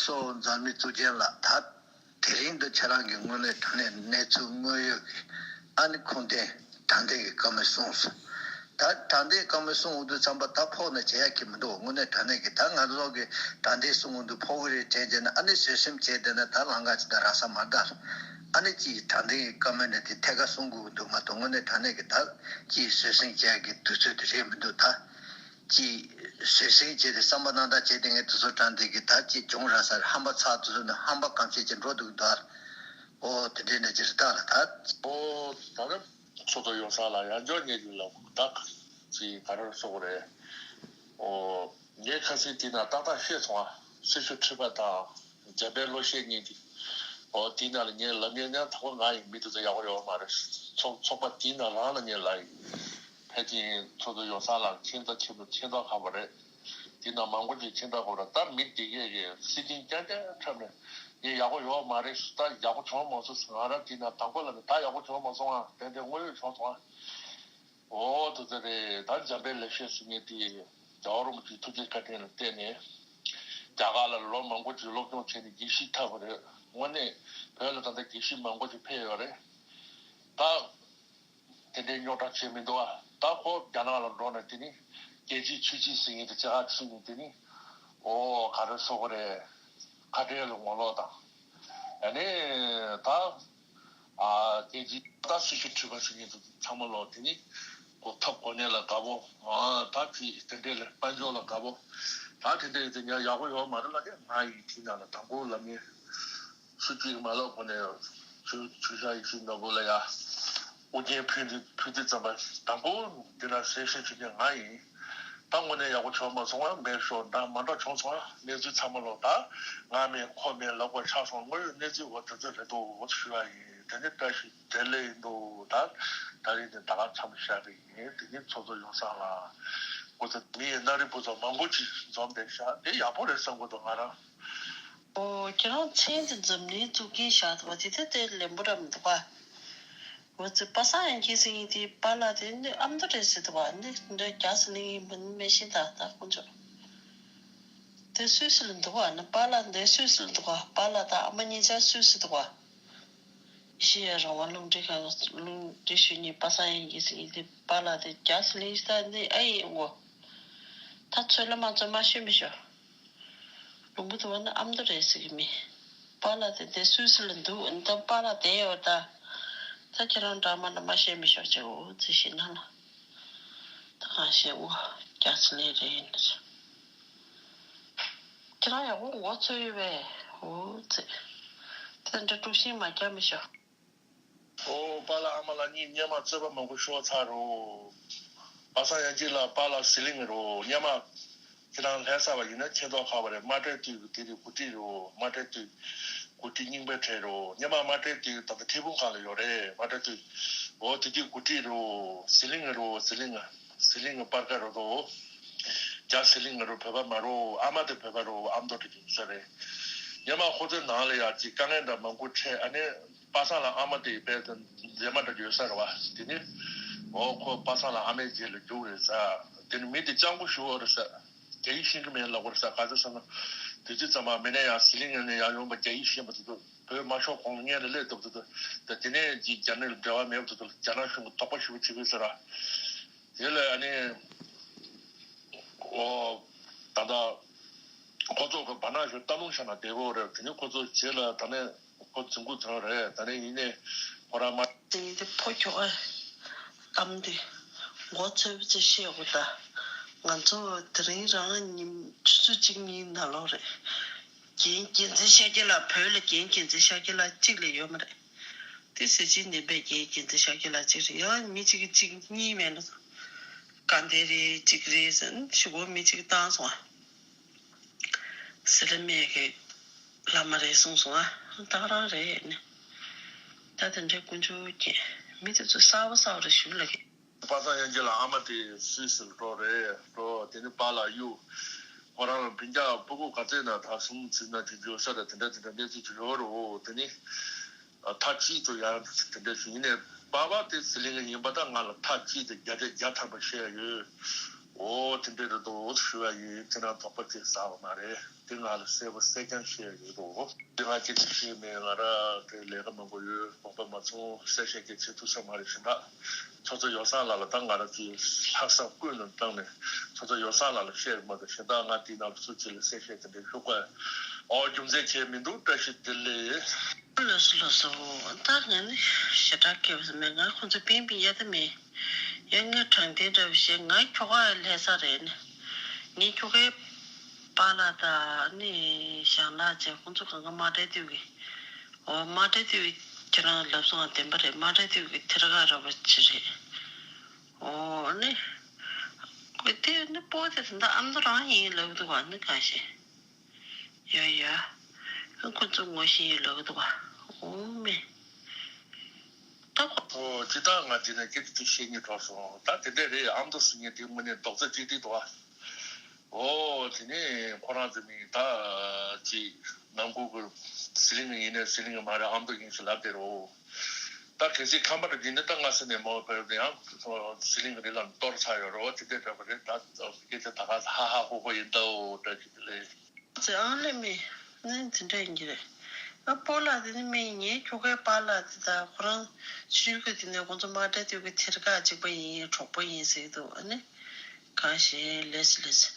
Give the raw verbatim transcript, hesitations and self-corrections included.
གཙོ་བོ་མཛངས་མི་གཙུག་རྒྱན་ལགས། ད་དེ་རིང་འདི་ཁྱེད་རང་གི་དངོས་གནས་དྲང་གནས་གནས་ཚུལ་དངོས་ཡོད་ཀྱི་ཨ་ནི་ཁུངས་ལྡན་དྲང་བདེན་གྱི་བཀའ་མོལ་གསུངས་སོང་། ད་དྲང་བདེན་བཀའ་མོལ་གསུང་འོང་དུས་ཙམ་པ་ད་ཕོག་ན་བྱེད་ཡ་གི་མི་འདུག་དངོས་གནས་དྲང་གནས་ཀྱི་ད་ང་ཚོ་གི་དྲང་བདེན་གསུང་འོང་དུས་ཕོག་གི་རེད་དྲན་བྱས་ན་ཨ་ནི་བཟོད་སེམས་བྱས་བསྡད་ན་ད་ལམ་ཁ་ཅིག་ད་རག་ས་མ་རེད་ད། ཨ་ནི་ཅིག་དྲང་བདེན་གྱི་བཀའ་མོལ་ནི་དེ་ཐད་ཀར་གསུང་དགོས་ཀྱི་འདུག་མ་གཏོགས་དངོས་གནས་དྲང་གནས་ཀྱི་ད་ཅིག་བཟོད་སེམས་བྱེད་ཡ་གི་དུས་ཚོད་དེ་རེད་མི་འདུག་ད། ཅིག་བཟོད་སེམས་བྱས་ཏེ་བསམ་པ་རྣམ་དག་བྱས་ཏེ་ངས་དུས་ཚོད་དྲངས་ཏེ་གི་ད་ཅིག་བྱུང་ར་ས་རེད། ཧམ་པ་ཚ་དུས་ཚོད་ནི་ཧམ་པ་གང་བྱེད་ཀྱི་འགྲོ་འདུག་ད། ཨོ་དེ་འདྲའི་གནས་ཀྱི་རི་དྭགས་ལ་ད། ཨོ་ད་ནི་ཚོགས་གཙོ་ཡོང་ས་ལ་ཡང་འཇོག་ཉེ་རྒྱུ་ལ་ད་ཅིག་ག་རེ་ཟེར་དགོས་རེད། ཨོ་ངས་ཁ་སང་དེ་ན་ཏག་ཏག་ཤེས་སོང་ཨ། སྲི་ཞུ་ཁྲི་པ་དང་འཇམ་དཔལ་བློ་ཤེས་གཉིས་དེ། ཨོ་དེ་ན་ལ་ངས་ལབ་ཉན་ཉན་ད་གོ་ང་ཡི་མི་དེ་ཚོ་ཡག་པོ་ཡོད་མ་རེད། ཚོགས་ཚོགས་པ་དེ་ན་རང་ལ་ངས་ལབ་ཡིན། ཕལ་ཆེར་ཚོགས་གཙོ་ཡོང་ས་ལ་ཁྱེད་ཚོ་ཁྱེད་ཚོ་ཁྱེད་ཚོ་ཁ་པོ་རེད། དེ་ན་མང་པོ་ཅིག་ཁྱེད་ཚོ་ཁ་པོ་རེད། ད་མི་དེ་གས་ཀྱི་སྲིད་དོན་རྐྱང་རྐྱང་འཁྲབ་ནས་ངས་ཡག་པོ་ཡོད་མ་རེད་ད་ཡག་པོ་བྱུང་མ་སོང་ང་རང་དེ་ན་དང་པོ་ལ་ནི་ད་ཡག་པོ་བྱུང་མ་སོང་ཨ། ཏན་ཏན་དངོས་ཡོད་བྱུང་སོང་ཨ། ཨོ་དེ་ཚོ་རེད། ད་འཇམ་དཔལ་ལེགས་བཤད་ཟེར་མཁན་དེ་རྒྱལ་བ་རིན་པོ་ཆེའི་ཐུགས་རྗེ་བཀའ་དྲིན་ལ་བརྟེན་ནས་རྒྱ་གར་ལ་ལོ་མང་པོ་ཅིག་སློབ་སྦྱོང་བྱས་ནས་དགེ་བཤེས་ཐོབ་པ་རེད། དངོས་གནས་བོད་ལ་ད་ལྟ་དགེ་བཤེས་མང་པོ་ཅིག་ཕེབས་ཡོད་རེད། ད་དེ་འདྲའི་རྙོག་དྲ་བྱེད་མི་འདུག་ཨ། ད་ཁོ་རྒྱ་ནག་ལ་འགྲོ་ནས་དེ་ནི་རྒྱལ་སྤྱིའི་ཆོས་སྲིད་ཟེར་མཁན་དེ་ཅི་ཧ་ཆི་ནས་དེ་ནི་ཨོ་ག་རེ་ཟེར་དགོས་རེད། ཁ་བྲལ་ལ་ངོ་ལོག་དང་། ཨ་ནི་ད། ཨ་དེ་རྗེས་ད་སྲི་ཞུ་ཁྲི་པ་ཟེར་མཁན་དེ་ཚང་མ་ལོག་དེ་ནི་གོ་ཐབས་གོ་གནས་ལ་དགའ་པོ། ཨ་ད་དེ་དེ་འདྲས་ལ་དཔལ་འབྱོར་ལ་དགའ་པོ། ད་དེ་འདྲས་དེ་ཉག་ཡག་པོ་ཡོད་མ་རེད་ལ་ནི་ང་ཡི་དེ་ནང་ལ་དང་པོ་ལ་ནི་སུ་གཅིག་མ་ལོག་གོ་ནས་ཆུ་ཆུ་ཤ་ཡི་ཤུ་ནོར་བུ་ལ་ཡ་ཨོ་རྒྱན་ཕུལ་དུས་ཕུལ་དུས་ཙམ་པ་དང་པོ་འདི་ལ་གསལ་བཤད་བྱེད་མཁན་ང་ཡིན། ད་དངོས་གནས་ཡག་པོ་བྱུང་མ་སོང་བ་མེད་ཤོག་ད་མ་འདྲ་བྱུང་སོང་བ་གནས་ཚུལ་ཚང་མ་ལོག་ད་ང་མེད་ཁོ་མེད་ལབ་པ་ཆགས་སོང་། དངོས་ཡོད་གནས་ཚུལ་འོ་དེ་ཚོ་རེད་འདུག་འོ་ཞུ་བ་ཡིན། དེ་ནི་བཀྲ་ཤིས་བདེ་ལེགས་ཡིན་འདུག་ད་ད་རིང་ནས་ད་ག་མཚམས་བཞག་གི་ཡིན། དེ་ནི་ཚོགས་གཙོ་ཡོང་ས་ལ་སྐུ་ཚེ་མི་ཡི་སྣ་རིང་བུ་ཚོ་མང་པོ་ཅིག་འཛོམས་བསྡད་ཤག་དེ་ཡག་པོ་རེད་བསམ་གི་འདུག་ང་རང་། ཨོ་ཁྱེད་རང་མཚན་དེ་འཛམ་གླིང་གཙུག་རྒྱན་བཞག་འདུག་པ་དེ་ད་དེ་ལན་པོ་ར་མི་འདུག་པ། འོ་ཙི་པ་སངས་དབྱངས་སྐྱིད་ཟེར་མཁན་དེ་པཱ་ལགས་དེ་ནི་ཨ་མདོ་རེད་ཟེར་འདུག་པ། ནི་འདྲ་རྒྱ་ཟེར་ནི་མིན་མེད་ཤེས་ད་ད་ཁོང་ཚོ། དེ་སུད་སི་ལ་འདུག་པ། ནི་པཱ་ལགས་འདི་སུད་སི་ལ་འདུག་པ། པཱ་ལགས་དང་ཨ་མ་གཉིས་ཆ་སུད་སི་འདུག་པ། ཨེ་ཤེ་ཡ་རང་དབང་རླུང་འཕྲིན་ཁང་གི་རླུང་འཕྲིན་ཞུ་མཁན་པ་སངས་དབྱངས་སྐྱིད་ཟེར་མཁན་དེ་པཱ་ལགས་དེ་རྒྱ་ཟེར་ནི་ད་ནི་ཨ་ཡི་འོ། ད་ཚོད་ལ་མ་ཚོད་མ་ཤོད་མི་ཤོད། ལུང་པ་དུ་བ་ན་ཨ་མདོ་རེད་ཟེར་གི་མི། པཱ་ལགས་དེ་དེ་སུད་སི་ལ་འདུག་ཨ་ནི་ད་པཱ་ལགས་དེ་ཡོད་ད། ད་ཁྱེད་རང་འདྲ་མ་འདྲ་མ་བཤད་མི་ཤོག་ཅེས་འོ་ཙི་ཤེས་ན་ལ། ད་གང་བཤད་འོ་རྒྱ་ཚ་ལེ་རེད་ཡིན་ན། ཁྱེད་རང་ཡག་པོ་མགོ་ཚོས་ཡོད་པས་འོ་ཙི། དེ་འདྲ་དཀྲུག་ཤིང་མ་རྒྱག་མི་ཤོག་ཨོ་པཱ་ལགས་ཨ་མ་ལགས་གཉིས་སྔོན་མ་རྩོད་པ་མང་པོ་ཤོར་ཚར་རོ། པ་སངས་དབྱངས་སྐྱིད་ལགས་པཱ་ལགས་ཟི་ལིང་རོ། སྔོན་མ་ཁྱེད་རང་ལྷན་ས་བ་ཡིན་ན་ཁྱེད་ཐོག་ཁ་བ་རེད། མ་སྤྲད་དུས་དེ་རིགས་གོ་སྒྲིག་རོ། མ་སྤྲད་དུས་གོ་སྒྲིག་རྙིང་པའི་གྲས་རོ། སྔོན་མ་མ་སྤྲད་དུས་ད་ལྟ་ཐད་འཕུར་ཁང་ལ་ཡོད་རེད། མ་སྤྲད་དུས་ཨོ་དེ་དུས་གོ་སྒྲིག་རོ། ཟི་ལིང་རོ་ཟི་ལིང་། ཟི་ལིང་པར་ཀ་རོ་དོ། རྒྱ་ཟི་ལིང་རོ་བོད་པ་མ་རོ། ཨ་མ་དེ་བོད་པ་རོ། ཨ་མདོ་དེ་ཡིན་ས་རེད། སྔོན་མ་ཁོ་ཚོའི་ནང་ལ་ཡ་ཅིག་དཀའ་ངལ་འདྲ་མང་པོ་འཕྲད་ཨ་ནི། པ་སངས་ལགས་ཨ་མ་དེ་དཔེ་མཛེས་མ་འདྲ་ཡོད་ས་རེད་བ། དེ་ནི་འོ་ཁོ་པ་སངས་ལགས་ཨ་མའི་རྗེས་ལ་རྒྱུགས་རེད་ཟེར། དེ་ནི་མི་དེ་སྤྱང་པོ་ཞུ་བ་རེད་ཟེར། རྒྱ་ཡིག་ཤེས་ཀྱི་མེད་ལབ་པ་རེད་ཟེར། ག་ཚོད་ཟེར་ན་དེ་དུས་ཙམ་པ་མི་ནས་ཡང་ཟི་ལིང་ནས་ཡང་ཡོང་པ་རྒྱ་ཡིག་ཤེས་པ་དེ་ཚོ་བོད་དམར་ཤོག་གོང་ལ་སྔོན་ལ་སླེབས་ཐུབ་དེ་ཚོ་ད་དེ་ནས་ཀྱི་རྒྱ་ནག་ལ་འབྲེལ་བ་མེད་པ་དེ་ཚོ་རྒྱ་ནག་གཞུང་གི་དོགས་པ་ཞེ་པོ་བྱེད་ཀྱི་ཟེར་ར། དེ་ལ་ཨ་ནི་འོ་ད་ལྟ་ཁོ་ཚོ་གི་བར་ན་ཞོར་སྟབས་ལོང་བྱས་ན་བདེ་པོ་རེད། དེ་ནི་ཁོ་ཚོ་རྗེས་ལ་ད་ནས། ཁོ་རྫུན་རྐུ་ཐོན་རེད། ད་ནི་ཡིན་ནའི་ཁོ་རང་མ། དེ་ཡིན་དེ་ཕོ་ཁྱོ་ཨ། ཨམ་དེ། མགོ་ཚོས་ཚེ་བཤད་དགོས་ད། ང་ཚོ་དེ་རིང་རང་ཉིན་ཆུ་ཚོད་གཅིག་གཉིས་ནང་ལོག་རེད། རྒན་རྒྱལ་མཚན་ཤཱཀྱ་ལགས་བོད་ལ་རྒན་རྒྱལ་མཚན་ཤཱཀྱ་ལགས་གཅིག་ལས་ཡོད་མ་རེད། དེ་ཟེར་ཅིག་ནས་པའི་རྒན་རྒྱལ་མཚན་ཤཱཀྱ་ལགས་གཅིག་རེད། ཡང་མི་གཅིག་གིས་གཅིག་གཉིས་མེད་ན། དགའ་ལྡན་རེད་གཅིག་རེད་ཟེར་ཞུ་གོ་མི་གཅིག་བཏང་སོང་ཨ། སི་ལི་མེ་གི་བླ་མ་རེད་གསུངས་སོང་ཨ། ད་ག་རང་རེད་ནི། ད་དེ་འདྲའི་དཀོན་མཆོག་མཁྱེན། མི་དེ་ཚོ་གསར་པ་གསར་པ་རེད་ཞུ་ལ་གི། པ་སངས་དབྱངས་སྐྱིད་ལགས་ཨ་མ་དེ་སུད་སི་ལ་འགྲོ་རེད་འགྲོ། དེ་ནི་པཱ་ལགས་གཡུག་ཁོ་རང་ལ་ཕན་ཆད་སྤུ་གུ་ག་ཚད་ན་ད་གསུམ་ཚིག་ན་དེ་འཇོག་ས་རེད། དེ་འདྲ་དེ་འདྲ་གནས་ཚུལ་ཅིག་ཡོད་རེད། འོ་དེ་ནི། མཐའ་གཅིག་ཏུ་ཡང་དེ་འདྲ་ཞིག་ཡིན་ནའི་པ་ཕ་དེ་ཟི་ལིང་གི་ཡིན་པ་ད་ང་ལ་མཐའ་གཅིག་ཏུ་བརྒྱ་ཆ་བརྒྱ་ཐམ་པ་བཤད་ཡོད། འོ་དེ་འདྲ་རེད་འདུག་ཞུ་བ་ཡིན། ཁྱེད་རང་དོགས་པ་དེ་ཟ་བ་མ་རེད། དེ་ང་ལ་གསལ་པོ་གསལ་རྐྱང་བཤད་ཡོད་འདུག་དེ་ང་སྐད་ཆ་བཤད་མེད། ང་རང་དེ་ལས་ཀ་མང་པོ་ཡོད། དོགས་པ་མ་ཚོམ་གསལ་བཤད་སྐད་ཆ་ཐུབ་ས་མ་རེད། གཞན་དག་ཚོགས་གཙོ་ཡོ་བསྲང་ལགས་ལ་ད་ང་རང་གི་ལྷག་བསམ་ཀུན་ནས་བཏང་ནས་ཚོགས་གཙོ་ཡོ་བསྲང་ལགས་ལ་བཤད་མ་གཏོགས་གཞན་དག་ང་དེའི་ནང་ལ་སུ་གཅིག་ལ་གསལ་བཤད་དེ་འདྲ་ཞུ་དགོས། ཨོ་རྒྱུ་མཚན་ཁྱད་མི་འདུག་བཀྲ་ཤིས་བདེ་ལེགས། ལགས་སོ་ལགས་སོ། ད་ང་ནི་ཞེ་དྲག་སྐྱེ་བ་མེད། ང་ཁོང་ཚོ་པིན་པིན་ཡ་ད་མེད། ཡ་ང་དྲང་བདེན་འདྲ་བ་བཤད། ང་ཁྱོ་ག་ལྷ་ས་རེད་ནི། ངའི་ཁྱོ་གའི་པཱ་ལགས་དང་ནི་ཞང་ལགས་བཅས་ཁོང་ཚོ་གང་ག་མ་འདྲ་དུས་ཀྱི། འོ་མ་འདྲ་དུས་ཀྱི་ཁྱེད་རང་ལབ་སོང་ང་བདེན་པ་རེད། མ་འདྲ་དུས་ཀྱི་ཐེར་ག་ར་བ་ཅི་རེད། འོ་ནི། ཁོས་དེ་ནི་པོ་དེ་ད་ཨ་མདོ་རང་ཡིན་ལབ་འདུག་ག་ནི་གང་ཤེས། ཡ་ཡ། ཁོ་ཚོ་ངོ་ཤེས་ཡོད་ལབ་འདུག་ག་འོ་མེ། ད་ཁོ། ཨོ་ཇི་ལྟར་ང་འདི་ནས་སྐད་ཆ་དེ་བཤད་སྙིང་བྲོ་སོང་། ད་དེ་འདྲ་རེད། ཨ་མདོ་ཟེར་མཁན་དེ་དངོས་གནས་རྡོག་རྩ་གཅིག་སྒྲིལ་འདུག་ག་འོ་དེ་ནས་ཁོ་རང་ཚོ་མི་ད་ཅིག་ནང་ཁུལ་གྱི་ཟི་ལིང་ཡིན་ནའི་ཟི་ལིང་མ་རེད། ཨ་མདོ་ཡིན་ཞེས་ལབ་བསྡད་རོ། ད་གལ་སྲིད་ཁམས་པ་རེད་འདི་ནི་ད་ང་ས་ནས་མ་བབས་ན་ཡང་ཟི་ལིང་གི་རི་ལ་གཏོར་ཚར་ཡོད་རོ། དེ་འདྲ་འདྲ་པོ་རེད། ད་སྐད་ཆ་ད་ག་ཧ་ཧ་ཧོ་ཧོ་ཡིན་ད། འོ་འདྲ་ཅིག་ལས། ཨང་ལེ་མེ། ནི་དེ་འདྲ་ཡིན་གྱི་རེད། ཨ་སྤོ་ལགས་དེ་ནི་མེ་ཡིན། ངའི་ཁྱོ་གའི་པཱ་ལགས་དེ་དང་ཁོ་རང་ཆུང་གི་དེ་ནས་ཁོང་ཚོ་མ་འདྲ་དུས་ཀྱི་ཐེར་ག་གཅིག་པ་ཡིན། གྲོགས་པོ་ཡིན་ཟེར་གྱི་འདུག་ཨ་ནི་གང་ཞེས་ལས་སི་ལས་སི།